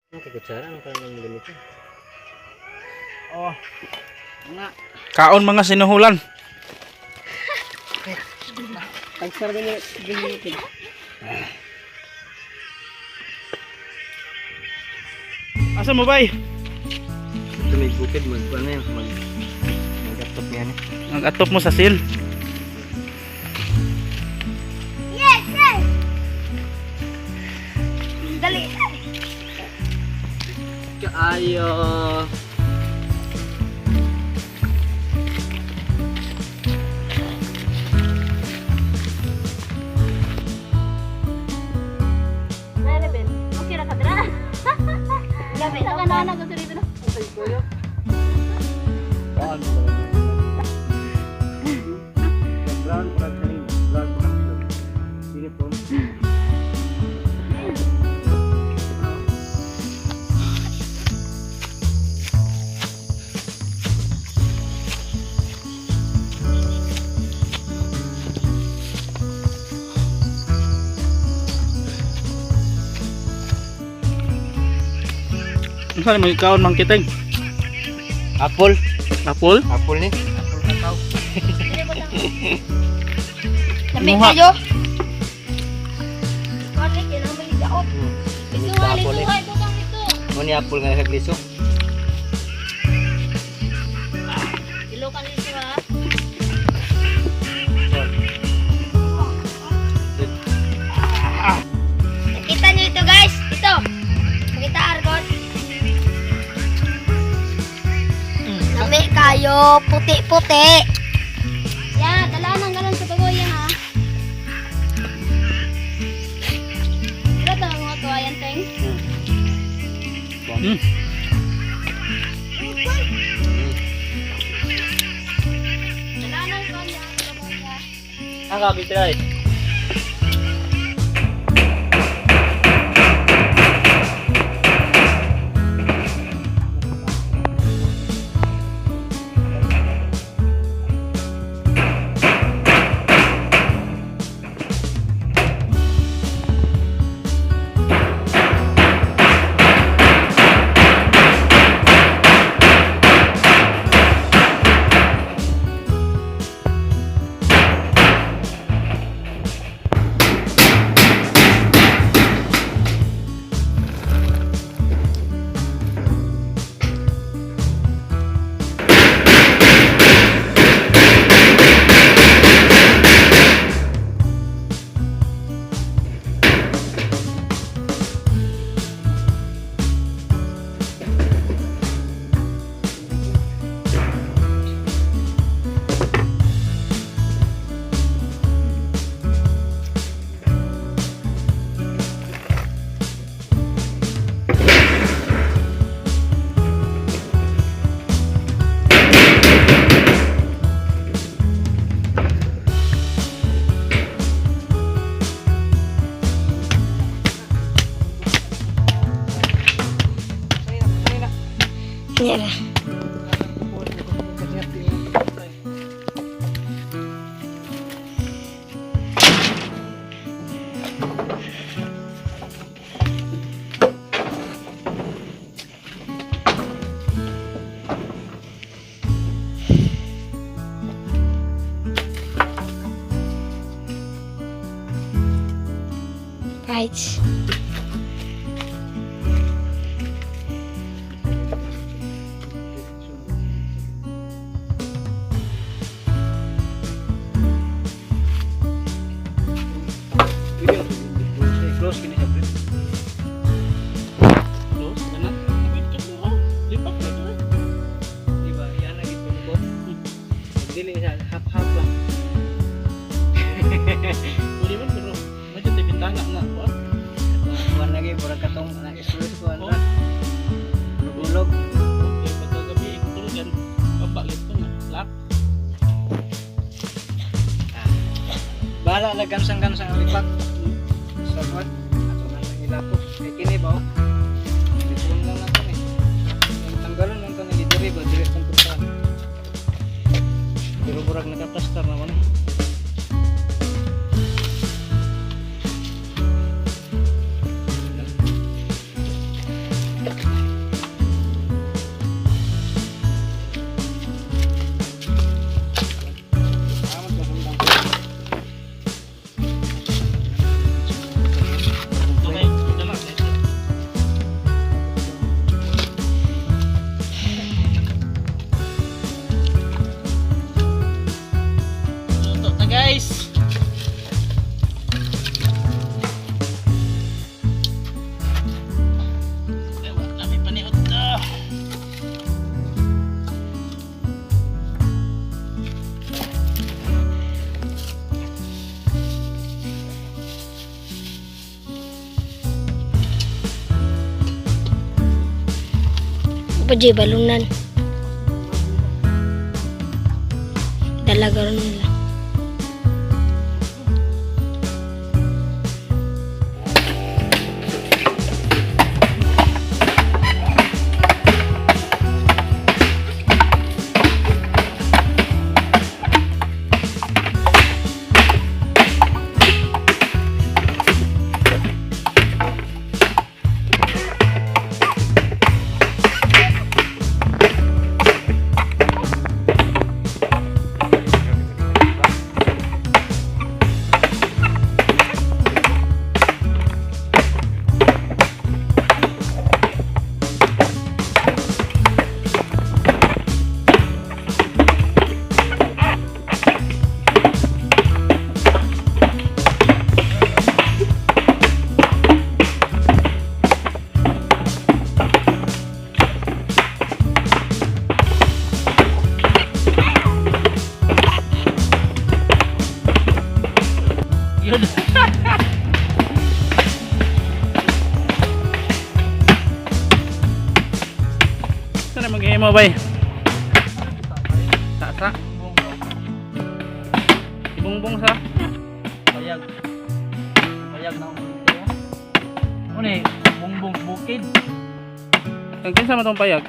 Ang kutsara, ang parang ganito. Oh. Nga. Kaon, mga sinuhulan. Tagsar ganyan ganyan. Asa mo bay? Ito may bukid, mag ano yan, mag-atop yan. Nag-atop mo sa sil. Yes, sir. Dali. Kaayo. Nare, Ben. Okay ra ka dira. Gabi na kana na gusto dito na. Brown pala kanina. Brown pala uniform. Unsa ni kaon, Mang Kiting? Apple. Apple? Apple ni. Apple kakao. Lami Muha. kayo. Kani kinang may daot. Lisuha, Apple eh. lisuha, ibutang dito. Mo ni apple nga nagliso. Ilo ka lisuha. Nakita niyo ito, guys. Ito. Nakita argot. Lami kayo, puti-puti. Ya, dala nang galon sa bagoy ha. Wala ta mga kawayan teng. Dala nang kanya sa bagoy. Ang kabi try. Yeah. Right. Close kini siya pre. Close kana. Wait ka mo. Lipat na to eh. Di ba? Yan ang ito ko. Dili siya half half lang. Pwede man pero medyo tayo bintana na kuan. Kuan lagi murag katong na issues ko Oh. ana. Ulog. Okay, pagkagabi itulugan, pabalit ko na. Lock. Bahala lang gansang-gansang ang lipat. Sa kuan ato na lang ilapos. Kay kini ba oh. Lipon lang nato ni. Ang tanggalon lang to ni diri ba diri tong puntahan. Pero murag nakaplastar na man eh. Pa jay balunan. Dalaga ron nila. Yun. Sana maghihimo bay? Sa. Ibungbong sa. Payag. Payag na ang ito. Ano eh, bungbong bukid. Kag kinsa man tong payag?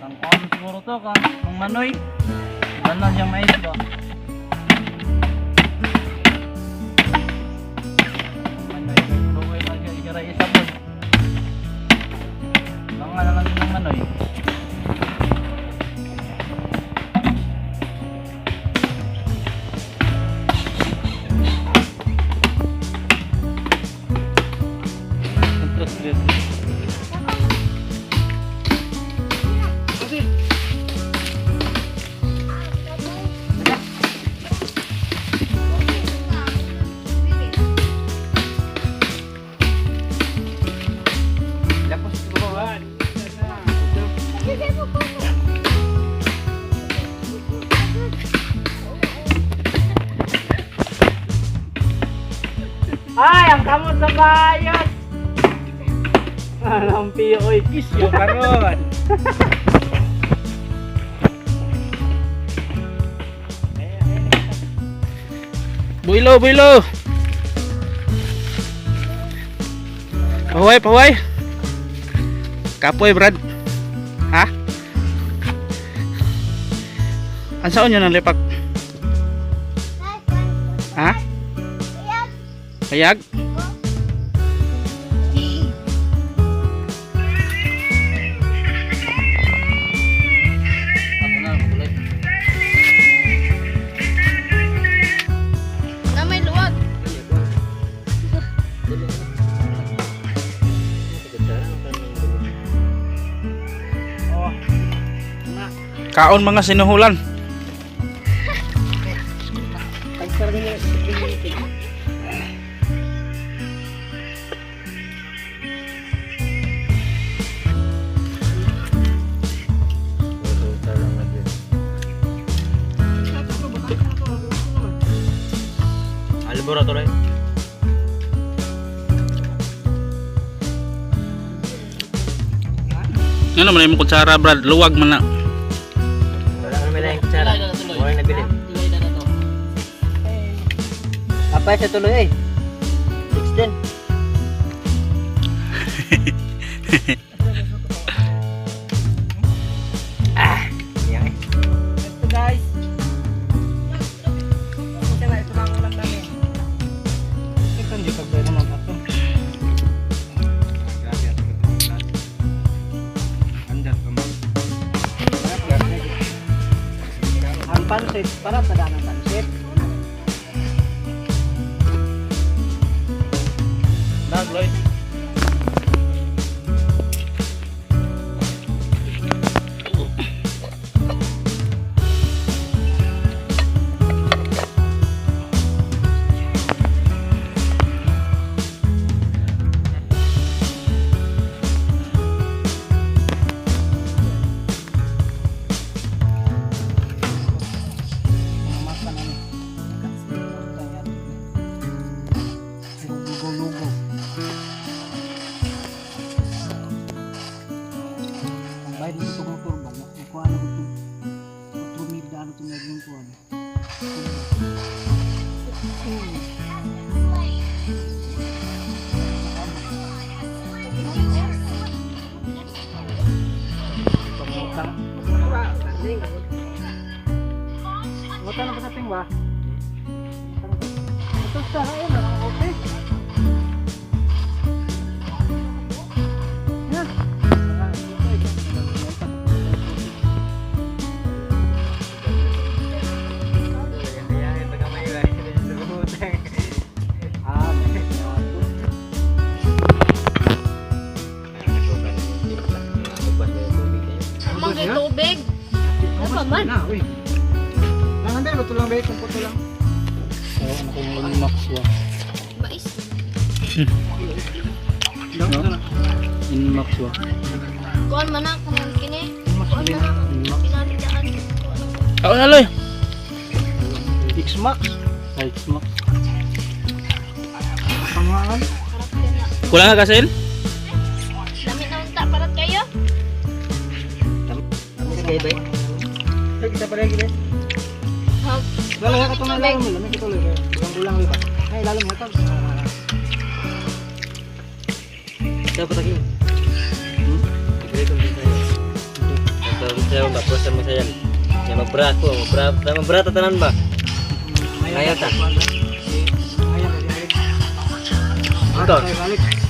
Ang kuwan siguro to ka, mang manoy. Danan siyang mais ba? Manoy, luoy lang siya, ikara isa po. Mga na lang ng manoy. Tres, tres. Lapos ito ba? Ay, ang kamot sa bayot! Alam piyo, oy, Isyo karon. Builo, builo. Pahuway, pahuway. Kapoy, Brad. Ha? Ang saon yun ang lipak? Ha? Payag? Ako na, kulay. Na may luwag. Oh. Kaon mga sinuhulan. Albora tuloy. Ano man imong kutsara, Brad? Luwag man na. Wala na may laing kutsara. Wala na nabili. Tuloy na to. Apay sa tuloy eh. 16. Ah, yan eh. Ito guys. Ito na, ito lang ang ulam namin. Ito hindi pa pwede naman ato. Grabe ato ito. Andar pa mo. Ang pansit, para sa daan ang pansit. Nagloy. Mga mata na ni. Lugo-lugo. ba? Ito sa ayun, ang okay. Yan. Ah, may Amang kay tubig. Ano man? Na, uy. Lang hindi, luto lang ba? Kung lang. So, ano kung Inmax ba? Mais. No? Inmax ba? Kuan man na kanang kini. Kuan man na pinalidaan. Ako na, Loy! X-Max. Ay, Xmax. Pangalan. Karakter na. Kulang ka, Kasel? Dami na unta parat kayo. Kita pa rin, kita. Hag. Lalo ka itong lalo mo, lamig ito ulit. Gulang-gulang ba? Ay, lalo mo ito. Dapat lagi. Saya ba mo saya. Ya mabra ko, mabra, mabra tanan ba? Ayaw ta. Ayaw, balik. Ito. Balik.